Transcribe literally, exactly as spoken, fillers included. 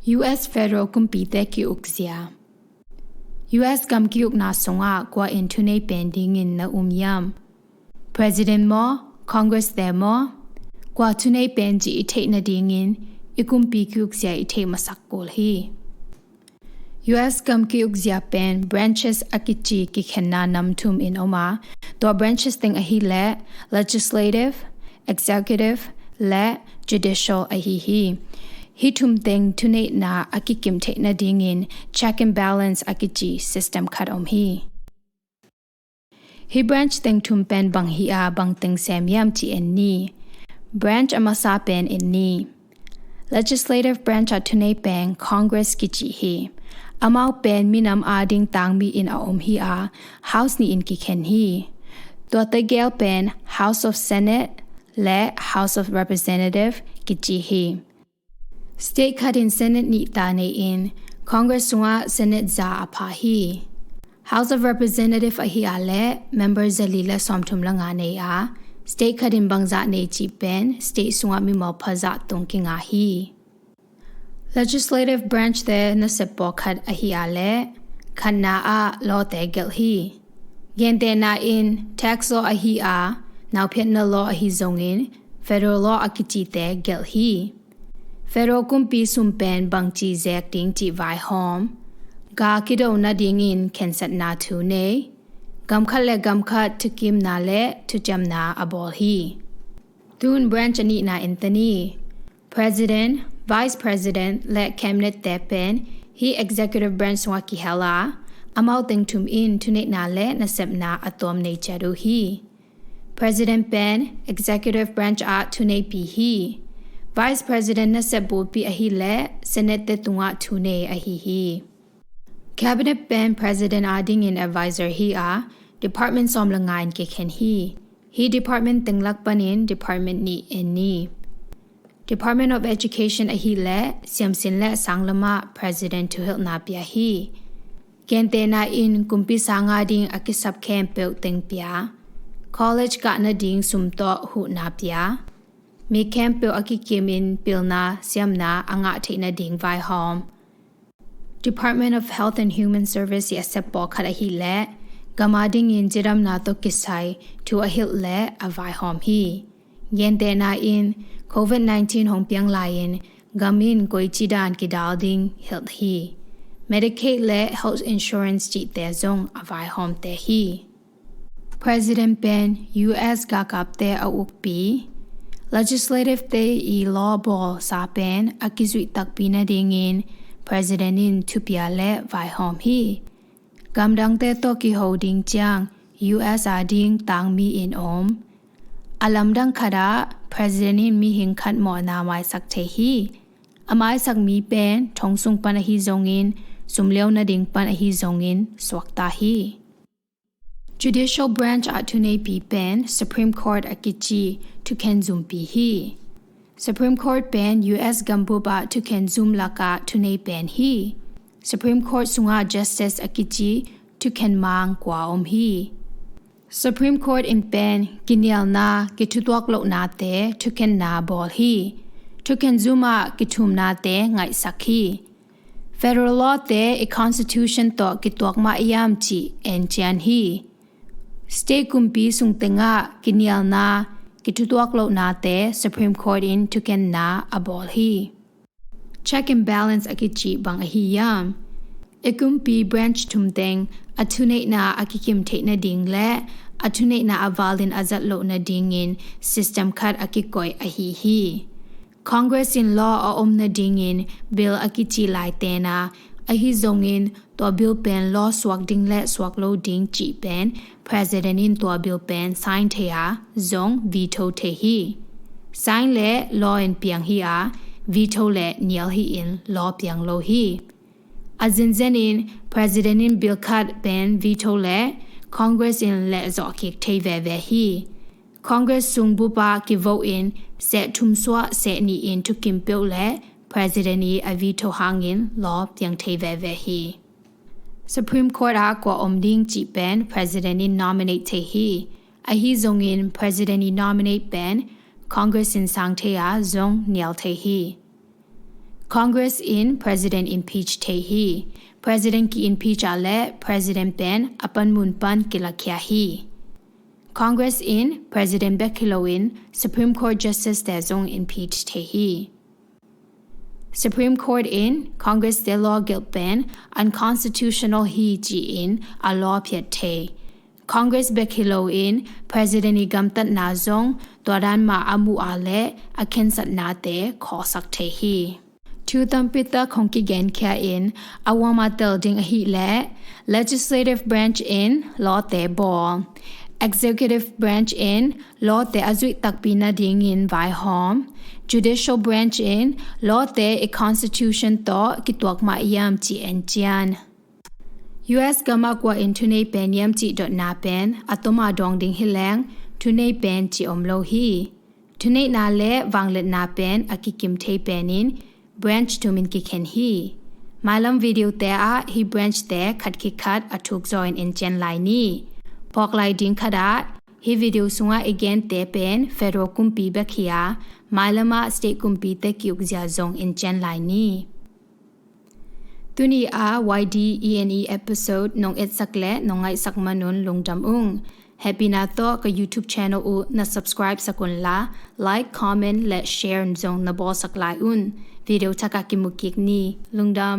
U S federal kumpite ki-ukzia. U S gam ki-ukna sungah kua in thunei pen dingin na um hiam? President maw, Congress te maw? Kua thunei pen cih i theih nadingin i kumpi ki-ukzia i theih masak kul hi. U S gam ki-ukzia pen branches a kici kikhenna nam thum in om a, tua branches teng ahileh legislative, executive le judicial ahi hi. Hih thum teng thuneihna a kikim theih nadingin check and balance a kici system khat om hi. Hih branch teng thum pen bang hi a, bang teng sem hiam cih en ni. Branch a masa pen en ni. Legislative branch a thunei pen Congress kici hi. Amau pen minam ading tangmi in a om hi a, House nih in kikhen hi. Tua tegel pen House of Senate le House of Representative kici hi. State khat in Senate nih ta nei in, Congress sungah Senate za a pha hi. House of Representative ahi a leh member zali le sawmthum le nga nei a, state khat in bangzah nei cih pen state sungah mimal phazah tung kinga hi. Legislative branch te nasep pawlkhat ahi a leh khatna ah law te gelh hi. Gentehna in tax law ahi a, nauphiatna law ahi zongin federal law a kicite gelh hi. Federal kumpi sum pen bangci zek ding cih vaihawm, ga kido nadingin khensatna thu nei, gamkhat le gamkhat thukimna le thuciamna a bawl hi. Tun branch a nihna en ta ni. President, Vice President le Cabinet te pen hih Executive Branch sungah kihel a, amau teng thum in thuneihna le nasepna a tuam nei ciat uh hi. President pen Executive Branch ah thuneipi hi. Vice President nasep bulpi ahi leh Senate te tungah thunei ahi hi. Cabinet pen President adingin advisor hi a, department sawm le nga in kikhen hi. Hih department teng lak panin department nih en ni. Department of Education ahi leh siamsin le sanglam ah President thuhilhna pia hi. Gentehna in kumpi sanga ding a kisap khempeuh teng pia, college kah nading sum tawh huhna pia, mi khempeuh a kikim in pilna siamna a ngah theih nading vaihawm. Department of Health and Human Service i a sep pawlkhat ahi leh gam adingin cidamna tawh kisai thu a hilh le a vaihawm hi. Gentehna in covid nineteen hong piang lai-in gam in koici dan kidal ding hilh hi. Medicaid le health insurance cihte zong a vaihawmte hi. President pen U S galkapte a ukpi, legislative te i law bawlsa pen a kizuih takpi nadingin President in thupia le vaihawm hi. Gamdangte tawh kiho ding ciang U S ading tangmi in om. A lamdang khatah President in mihing khat mawhna maisak thei hi. A maisak mi pen thong sung pan ahi zongin, sumliau nading pan ahi zongin suakta hi. Judicial Branch ah thuneipi pen Supreme Court a kici thukhen zumpi hi. Supreme Court pen U S gambup ah thukhen zum lakah thunei pen hi. Supreme Court sungah Justice a kici thukhen mang kua om hi. Supreme Court in pen kinialna, kithutuak lohnate thukhenna bawl hi. Thukhen zum ah kithumnate ngaihsak hi. Federal law te i constitution tawh kituak mah hiam cih en cian hi. State kumpi sung tengah kinialna, kithutuak lohnate Supreme Court in thukhenna a bawl hi. Check and balance a kici bang ahi hiam? I kumpi branch thum teng a thuneihna a kikim theih nading le a thuneihna a valin a zat loh nadingin system khat a kikoih ahi hi. Congress in law a om nadingin bill a kici lai tena, ahi zongin tua bill pen law suak ding le suak lo ding cih pen President in tua bill pen sign thei a, zong veto thei hi. Sign le law in piang hi a, veto le nial hi in law piang lo hi. A zenzen in President in bill khat pen veto le Congress in lehzawh kik thei veve hi. Congress sung bup ah kivoh in seh thum suah seh nih in thukim peuh le President i a veto hangin law piang thei veve hi. Supreme Court ah kua om ding cih pen President in nominate thei hi. Ahi zongin President i nominate pen Congress in sang thei a, zong nial thei hi. Congress in President impeach thei hi. President ki-impeach ah le President pen a panmun pan kilakhia hi. Congress in President bek hi loin Supreme Court Justice te zong impeach thei hi. Supreme Court in Congress te law gelh pen unconstitutional hi ci-in a law phiat thei. Congress bek hi loin President i gamtatna zong tua dan mah a muh ah le a khensatnate khawhsak thei hi. Thu tampi tak hong kigenkhia in a uama tel ding ahih leh Legislative Branch in lawte bawl, Executive Branch in lawte a zuih takpi nadingin vaihawm, Judicial Branch in lawte i Constitution tawh kituak mah hiam ci en cian. U S gamah kua in thunei pen hiam cih dotna pen a toma dawng ding hi leng thunei pen ci om lo hi. Thuneihna le vangliatna pen a kikim thei pen in branch thum in kikhen hi. Mailam video te ah hi branch te khat khit khat a thuk zaw in en cian lai ni. Phawk lai ding khat ah hi video sungah i gente pen federal kumpi bek hi a, mailam ah state kumpi te ki-ukzia zong en cian lai ni. Tuni a Y D E N E episode nong etsak le nong ngaihsak man un lungdam ung. Hehpihna tawh ka YouTube channel uh na subscribe sak un la, like, comment le share zong na bawlsak lai un. Video thak ah kimu kik ni. Lungdam.